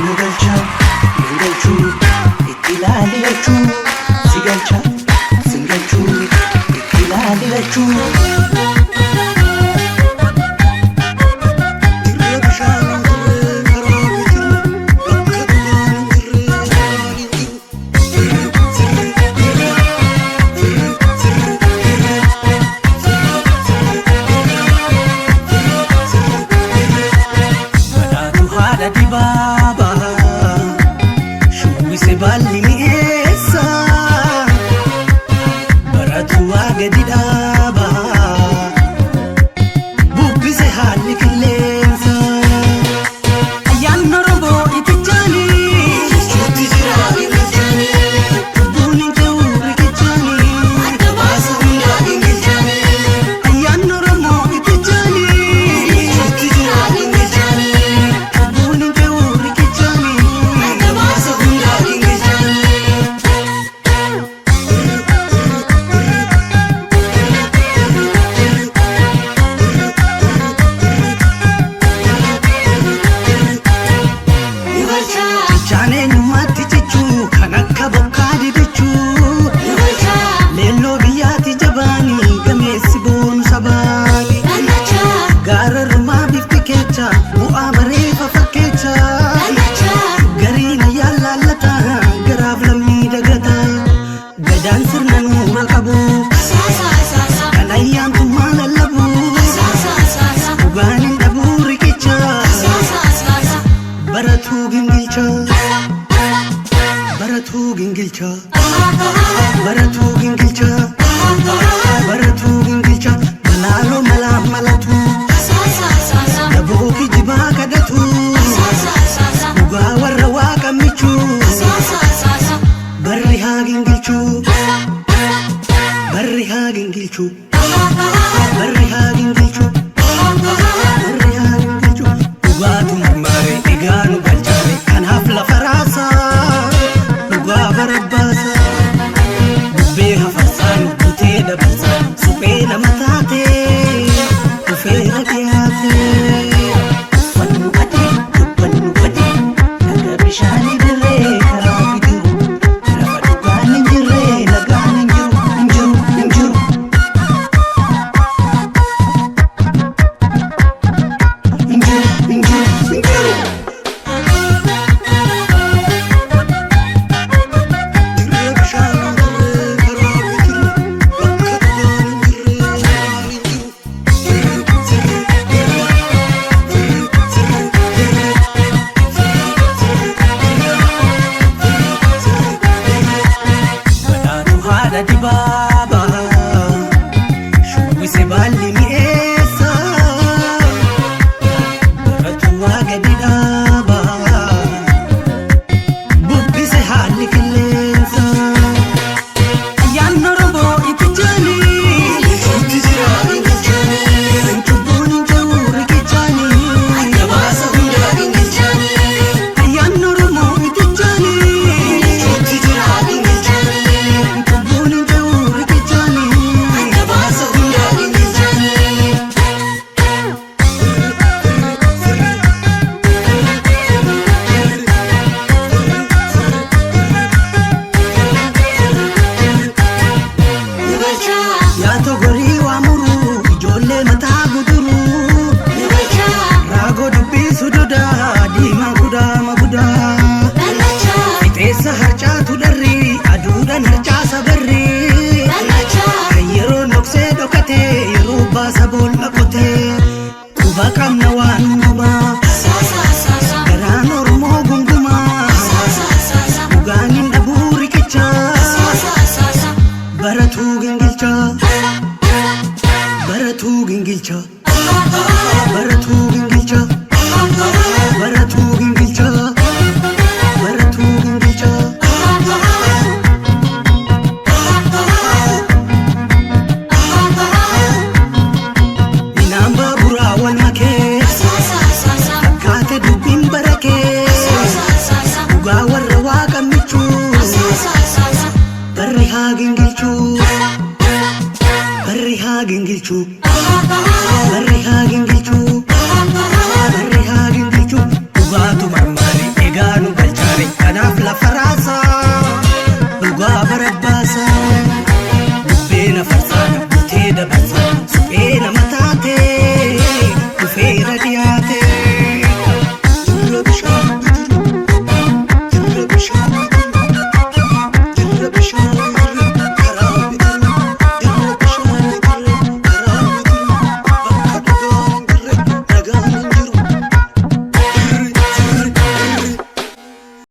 Nu galcha, nu galchuu, itti ilaali lachuu. Si galcha, sin galchuu, itti ilaali lachuu. Dirree bishaan hin jirre karaa bidiru bakka dhugaan hin jirre nagaan hin jiru. Firri sirri dirree firri sirri dirree firri sirri dirree firri sirri dirree. Badhaatu haadha dibaabaa shubbise baalli mi'eessa baratu waa gadi dhaabaa bubbise haalli qilleensa. Ayyaanni Oromoo itichaanii Jechuutti jira gingilchaanii lubbuun hin ce'u riqichaanii. Adda baasa hundaa gingilchaanii. Ayyaanni Oromoo itichaanii Jechuutti jira gingilchaanii lubbuun hin ce'u riqichaanii. Adda baasa hundaa gingilchaanii. Nu galcha, Cichaan eenyummaatti cichuu kan akka bokkaa didachuu. nu galcha, Leelloo biyyaatti jabaanii gameessi boonu sabaani. dandacha, Gaara rumaa bifti keecha bu'aa bareefa fakkeecha. dandacha, Gariin ayyaan laallata garaaf lammii dagata. Gadaan sirna nuura qabu asaasa asaasa, kan ayyaantummaa lallabu. asaasa asaasa, Dhugaan hin dhabuu riqicha asaasa asaasa. baratuu gingilcha. Baratuu gingilcha. Baratuu gingilcha. Baratuu gingilcha. Malaaloo malaa malatu. Asaasa asaasa, Daboo kijibaa kadhatu. asaasa asaasa, Dhugaa warra waaqa michuu. asaasa asaasa. Barri haa gingilchuu. Barri haa gingilchuu. Barri haa gingilchuu. Barri haa gingilchuu. Dhugaatu marmaare egaa nu galchaare kanaaf lafa raasaa. Dhugaa barabbaasaa. Bubbee hafarsaa nu butee dabarsaa. Suphee nama taatee dhufeera dhiyaatee. Uffannu adii dubbannu adii dhagaa bishaanii dirree karaa bidiru. Lafa dhugaan hin jirre nagaan hin jiru hin jiru hin jiru. Hin jiru hin jiru hin jiru. Dirree bishaan hin jirre karaa bidiru bakka dhugaan hin jirre nagaan hin jiru. Firri sirri dirree firri sirri dirree firri sirri dirree firri sirri dirree. Badhaatu haadha dibaabaa shubbise baalli mi'eessa baratu waa gadi dhaabaa bubbise haalli qilleensa. Ayyaanni Oromoo itichaanii Jechuutti jira gingilchaanii cubbuun hin ce'u riqichaanii. Adda baasa hundaa gingilchaanii. Ayyaanni Oromoo itichaanii Jechuutti jira gingilchaanii cubbuun hin ce'u riqichaanii. Adda baasa hundaa gingilchaanii. Nu galcha, Yaatoo gorii waa muruu ijoollee mataa guduruu nu galcha, raagoo dubbisu dodaa diimaan kudaama gudaa dandacha, fixeessa harcaatu dharri aduudhaan harcaasa barri dandacha, kan yeroo noksee dhokate yeroo baasa boolla qotee quba qabna.